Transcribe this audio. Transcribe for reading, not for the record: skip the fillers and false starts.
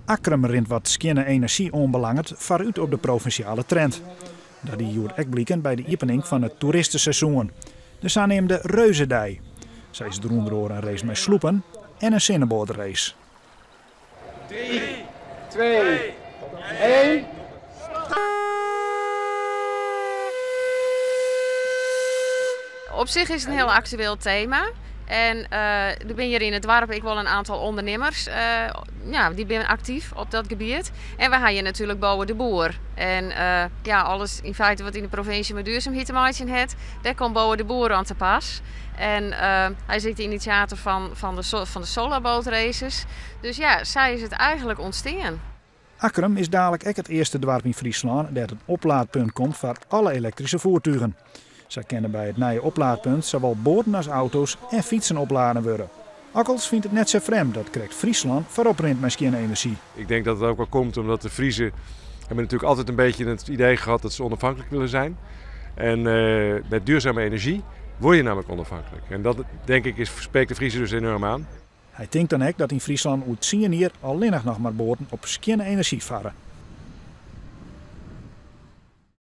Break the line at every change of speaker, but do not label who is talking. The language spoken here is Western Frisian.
Akkrum rint wat skjinne enerzjy oanbelanget foarút op de provinsjale trend. Dat die hjoed ek bliken by de iepening fan it toeristeseizoen, de saneamde Reuzedei. Sa is der ûnder oare in race mei sloepen en in sinneboatrace.
3, 2, 1.
Op sich is it in hiel aktueel tema. En der binne hjir yn it doarp ek wol in oantal ûndernimmers, ja, dy binne aktyf op dat gebiet. En we ha hjir natuerlik Bouwe de Boer. En ja, alles yn feite wat yn de provinsje mei duorsumheid te meitsjen hat, dêr komt Bouwe de Boer oan te pas. En hy is ek de inisjator fan de solarboatraces. Dus ja, sa is it eigenlik ûntstean.
Akkrum is dalik ek it earste doarp yn Fryslân dêr't in oplaadpunt komt foar alle elektryske foertugen. Sa kinne by it nije oplaadpunt sawol boaten as auto's en fytsen opladen wurde. Okkels fynt it net sa frjemd dat krekt Fryslân foarop rint mei skjinne enerzjy.
Ik denk dat het ook wel komt omdat de Friezen hebben natuurlijk altijd een beetje het idee gehad dat ze onafhankelijk willen zijn. En met duurzame energie word je namelijk onafhankelijk. En dat denk ik spreekt de Friezen dus enorm aan.
Hy tinkt dan ek dat yn Fryslân oer 10 jier allinnich noch mar boaten op skjinne enerzjy farre.